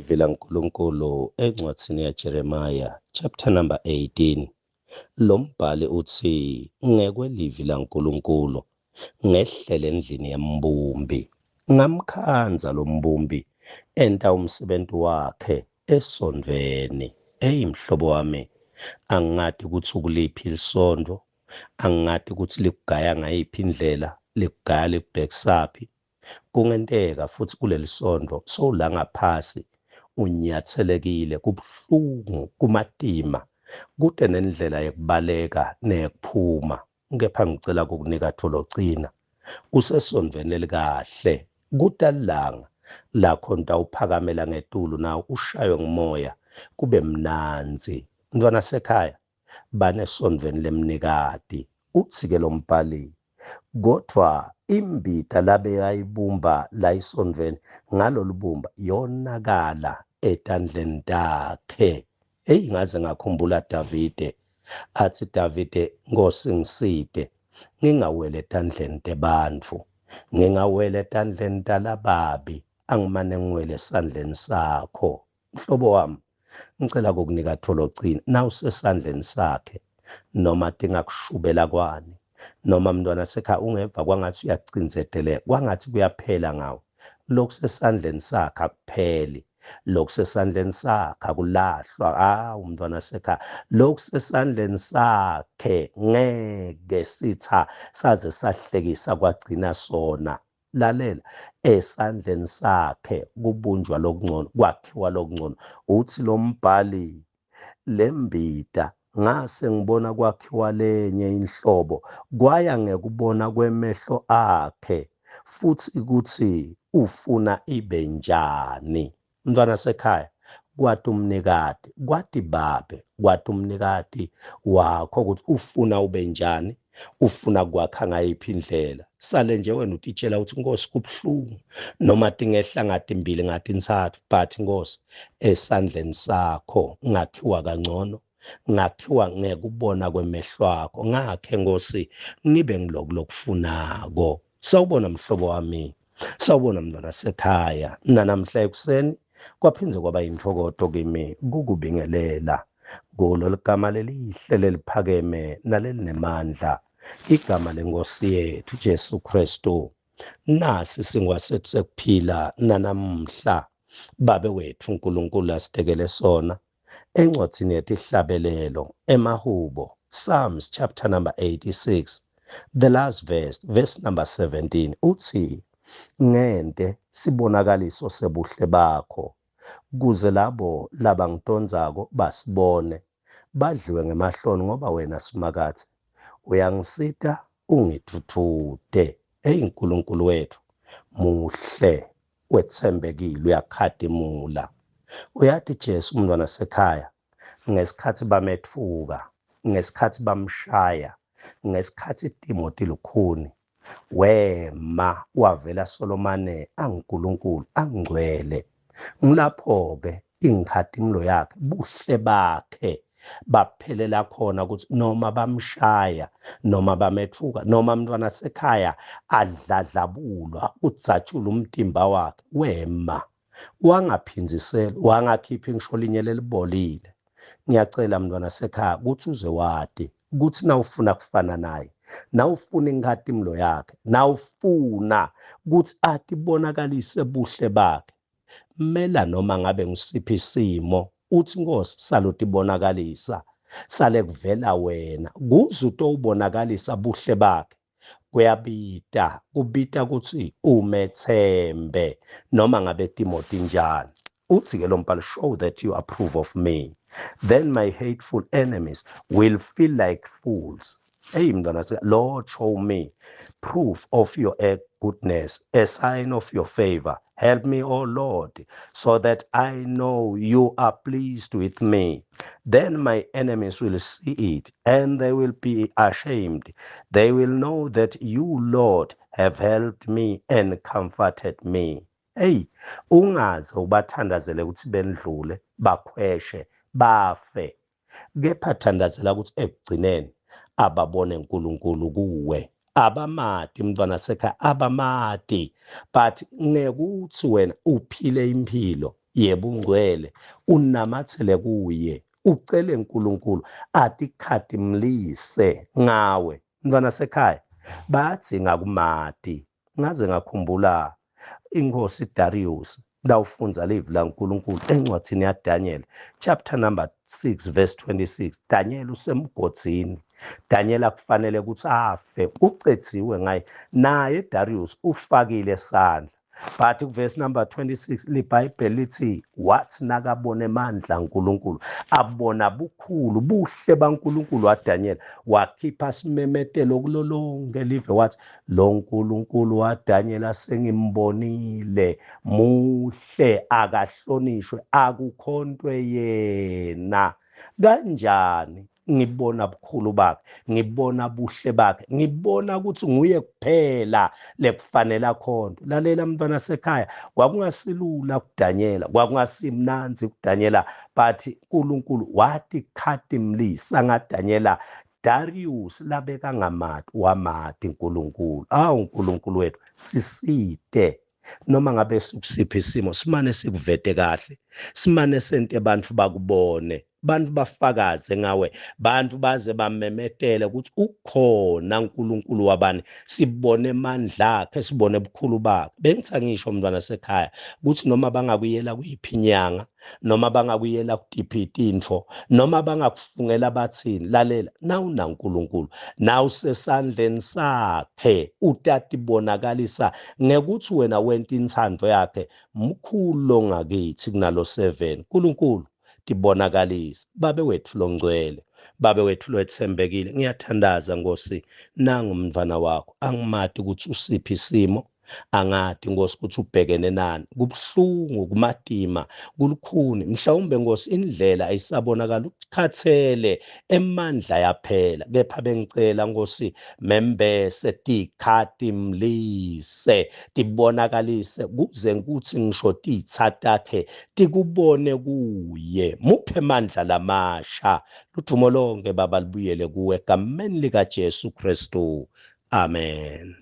Livi laNkulunkulu encwadzini yaJeremiya chapter number 18. Lombhali utsi ngekwelivi laNkulunkulu ngehlele endlini yembumbi ngamkhandza lombumbi enta umsebenti wakhe esondvweni. Eyi mhlobo wami, angati kutsi ukuliphi lisontfo, angati kutsi likugaya ngayiphi indlela, likugaya likubhekisaphi. Kungenteka futsi kulelisontfo sowula ngaphasi unyatselekile, kubuhlungu, kumatima, kute nendlela yekubaleka neyekuphuma. Kepha ngicela kukunika tfolocina usesondvweni lelikahle kuta lilanga lakho nitawuphakamela ngetulu nawe ushaywe ngumoya kube mnandzi. Mntfwana sekhaya, banesondvweni lemnikati. Utsi-ke lombhali, Kodvwa imbita labeyayibumba layisondvweni ngalolubumba yonakala etandleni takhe. Eyi ngaze ngakhumbula Davide atsi Davide Nkosi ngisite ngingaweli etandleni tebantfu ngingaweli etandleni talababi angimane ngiwele esandleni sakho. Mhlobo wami, ngicela kukunika tfolocina nawusesandleni sakhe noma tingakushubela kwani noma mntwana sekhaya ungeva kwangathi uyacindzeteleka kwangathi kuyaphela ngawe lokusesandleni sakhe akupheli lokusesandleni sakhe akulahlwa hawu mntwana sekhaya lokusesandleni sakhe ngeke sitha saze sahlekisa kwagcina sona Lalela, esandleni sakhe kubunjwa lokungcono, kwakhiwa lokungcono. Uthi lo mbhali, lembita ngase ngibona kwakhiwa lenye inhlobo, kwaya ngekubona kwemehlo akhe futsi kutsi ufuna ibe njani. Mntwana sekhaya, kwati umnikati, kwati babe, kwati umnikati wakho ukuthi ufuna ube njani, ufuna kwakha ngayiphi indlela. Sale nje wena utitshela ukuthi Nkosi kubuhlungu noma tingehla ngatimbili ngatintsatfu but Nkosi esandleni sakho ngakhiwa kangcono ngakhiwa ngekubona kwemehlo akho ngakhe Nkosi ngibe ngiloku lokufunako. Sawubona mhlobo wami. Sawubona mntwana sekhaya. Nanamhla ekuseni kwaphindze kwaba yintfokoto kimi kukubingelela kulo ligama lelihle leliphakeme nalelinemandla igama lenkosi yethu Jesu Kristu. Nasi singwa sethu sekuphila nanamhla Babe wetfu uNkulunkulu asitekele sona encwadzini yetihlabelelo emahubo Psalms chapter number 86 the last verse, verse number 17 uthi ngente sibonakaliso sebuhle bakho kuze labo labangitondzako basibone badliwe ngemahloni ngoba wena Simakadze uyangisita ungidvudvute. Eyi Nkulunkulu wethu muhle wetsembekile uyakhatimula. Uyati Jesu umntwana sekhaya ngesikhatsi bametfuka, ngesikhatsi bamshaya, ngesikhatsi timo tilukhuni, wema wavela solomane anguNkulunkulu angcwele. Ngulapho-ke inkhatimulo yakhe, buhle bakhe baphelela khona ukuthi noma bamshaya noma bametfuka noma mntwana sekhaya adladlabulwa udzatshula umtimba wakhe wema wangaphindziseli wangakhiphi ngisho linye lelibolile. Ngiyacela mntwana sekhaya ukuthi uze wati ukuthi nawufuna kufana naye nawufuna inkhatimulo yakhe nawufuna ukuthi atibonakalise buhle bakhe mela noma ngabe ngusiphi isimo uthi Nkosi salotibonakalisa sale kuvela wena kuze utowubonakalisa buhle bakhe kuyabita kubita ukuthi umethembe noma ngabe timo tinjani. Uthi ke lo mbhalo show that you approve of me then my hateful enemies will feel like fools. Hey mntwana Lord show me proof of your goodness, a sign of your favor. Help me, O Lord, so that I know you are pleased with me. Then my enemies will see it and they will be ashamed. They will know that you, Lord, have helped me and comforted me. Eyi, ungaze ubathandazele ukuthi bendlule, bakhweshe, bafe. Kepha thandazela ukuthi ekugcineni ababone uNkulunkulu kuwe. Abamati mntwana sekhaya, abamati but ngekuthi wena uphile impilo. yebungcwele, unamatsele kuye, ucele uNkulunkulu atikhatimlise ngawe. Mntwana sekhaya, badzinga kumati. Ngaze ngakhumbula inkosi Darius lawufundza livi laNkulunkulu encwadzini yaDaniel chapter number 6 verse 26. Daniel usemgodzini, Daniel akufanele ukuthi afe, ucedziwe ngaye, naye Darius ufakile sandla. But kuverse number 26 liBhayibheli lithi wathi nakabona emandla kaNkulunkulu, abona bukhulu buhle baNkulunkulu waDaniel, wakhipha simemetelo kulolonke live, wathi lo Nkulunkulu waDaniel asengimbonile muhle, akahlonishwe, akukhontwe yena. Kanjani? Ngibona bukhulu bakhe, ngibona buhle bakhe, ngibona ukuthi nguye kuphela lekufanele akhonto. Lalela mntwana sekhaya, kwakungasilula kuDanyela, kwakungasimnandzi kuDanyela, but uNkulunkulu wathi khatimlisa ngaDanyela. Darius labekangamati wamati uNkulunkulu. Awu uNkulunkulu wethu, sisite noma ngabe sikusiphi isimo, simane sikuvete kahle, simane sente bantfu bakubone, bantfu bafakaze ngawe, bantfu baze bamemetele ukuthi ukhona uNkulunkulu wabani, sibone amandla akhe, sibone bukhulu bakhe. Bengithi angisho mntwana sekhaya ukuthi noma bangakuyela kuyiphi inyanga, noma bangakuyela kutiphi tintfo, noma bangakufungela bathini, lalela, nawunaNkulunkulu, nawusesandleni sakhe, utatibonakalisa ngekuthi wena wenta intsandvo yakhe. Mkhulu longakithi kunalo 7. Nkulunkulu tibonakalise. Babe wethu longcwele, Babe wethu lwetsembekile, ngiyathandaza Nkosi, nangu umntwana wakho, angimati ukuthi usiphi isimo, angati Nkosi ukuthi ubhekene nani, kubuhlungu, kumatima, kulukhuni, mhlawumbe Nkosi indlela ayisabonakala, ukukhathele, emandla yaphela, kepha bengicela Nkosi membese tikhathi mlise, tibonakalise kuze kuthi ngisho titsa takhe tikubone kuye, muphe amandla lamasha. Ludvumo lonke Baba libuyele kuwe egameni likaJesu Kristu, amen.